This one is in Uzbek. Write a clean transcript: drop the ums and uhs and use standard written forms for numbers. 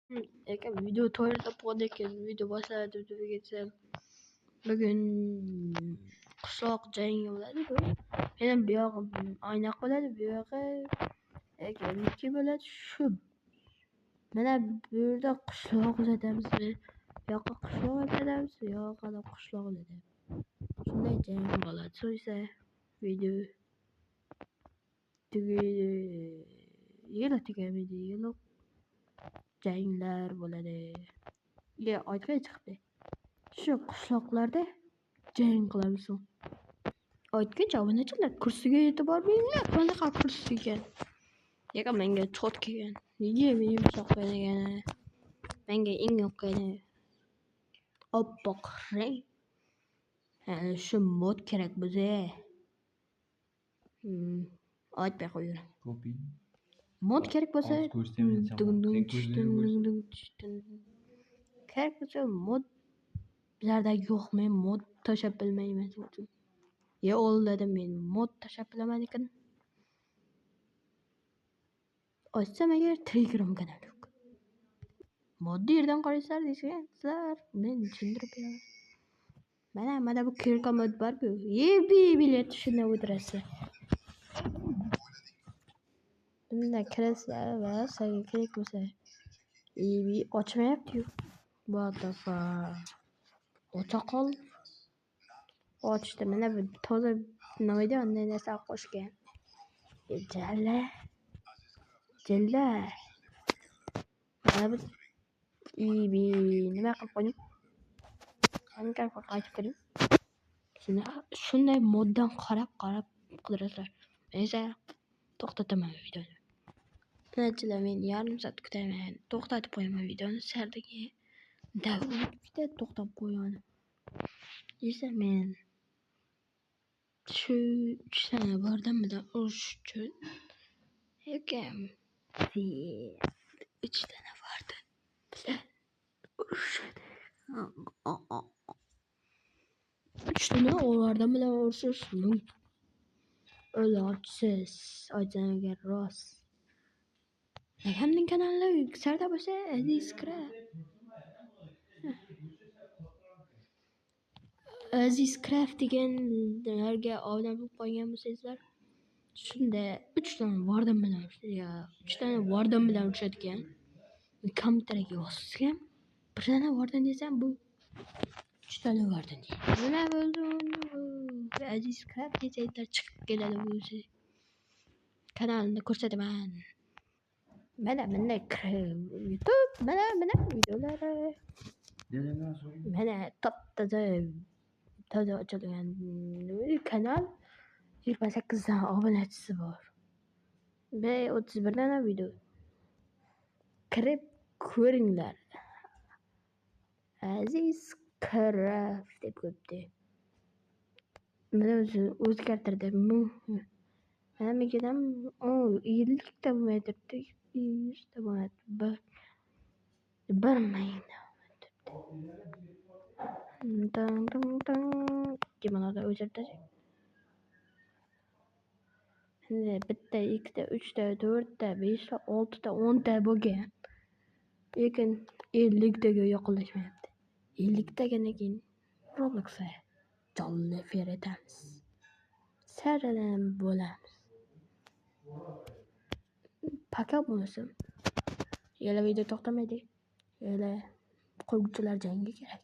Lekin video to'g'ri topgan video boshladi deb bugun qishloq jangi bo'ladi bu. Yana buyog'i oynoq bo'ladi, buyog'i yoki bo'ladi shu. Mana bu yerda qishloq uzatamiz, bu yoqqa qishloq uzatamiz, bu yoqqa qishloq uzatamiz. Shunday jang bo'ladi. So'ng video tugaydi. Yana tugamaydi. Yana janglar bo'ladi. Ya oytga chiqdi. Shu qishloqlarda jang qilamiz. Aytgancha obunachilar kursiga e'tibor beringlar. Qanaqa kursi ekan? Lekin menga chot kelgan. Nega men yumshoq degani? Menga eng yoqqani oppoq rang. Shu mod kerak bizga. Aytmay qo'yaveraman. Mod kerak bo'lsa, kerak bo'lsa mod bizlarda yo'q. Men mod tashlab bilmayman. Ya o'ldim men mod tashlab bilaman ekan. Ochsam agar Telegram kanal yo'q. Modni yerdan qaraysizlar desangizlar, men tushuntirib beraman. Mana bu kirka mod bor-ku. Yebi bilet shundan o'tirasizlar. Bunda kirasizlar va sizlarga kerak bo'lsa ebi ochmayapti-yu. What the fuck? Ocha qol. Ochdi. Mana bu toza nima edi, unday narsa qo'shgan. Jalla. Jalla. Mana bu ebi nima qilib qo'ydim? Qaytib kiring. Shunday moddan qarab-qarab qidirasizlar. Men esa to'xtataman videoni. Obunachilar, men yarim soat kutaman. To'xtatib qo'yaman videoni. Sardagi bitta to'xtab qo'yaman. Esa men shu 3 tane vardan bilan urush uchun yoki 3 tane vardan bilan urushadi. 3 tane vardan bilan urushish mumkin. Ilojsiz, aytsam agar rost. Akamning kanali Sarda bo'lsa Aziz Craft. Aziz Craft deganlarga obuna bo'lib qo'ygan bo'lsangizlar, shunda 3 tane vardan bilan ya 3 tane vardan bilan urushadigan kompyuterga yozsam, bir tane vardan desam bu 3 tane vardan deydi. Nima bo'ldi? Aziz Craft desangizlar chiqib keladi bu o'zi. Kanalini ko'rsataman. Mana bunday YouTube, mana videolari. Mana top-toza toza ochilgan kanal 28 ta obunachisi bor. Va 31 dona video. Kirib ko'ringlar. Aziz Craft deb qo'yibdi. Mana o'zi o'zgartirdi. Mana mengadan 50 ta bo'lmay turibdi. 100 ta bo'lmadi. 1000 ta bo'lmay turibdi. Tang tang tang. Mana o'chirib tashlang. Endi bitta, ikkita, uchta, to'rtta, beshta, oltita, o'nta bo'lgan. Lekin 50 taga yaqinlashmayapti. 50 tagadan keyin Roblox'ga jonli efir etamiz. Saradan bo'lamiz. Paka bo'lsin. Yana video to'xtamaydi. Yana quruvchilar jangi kerak.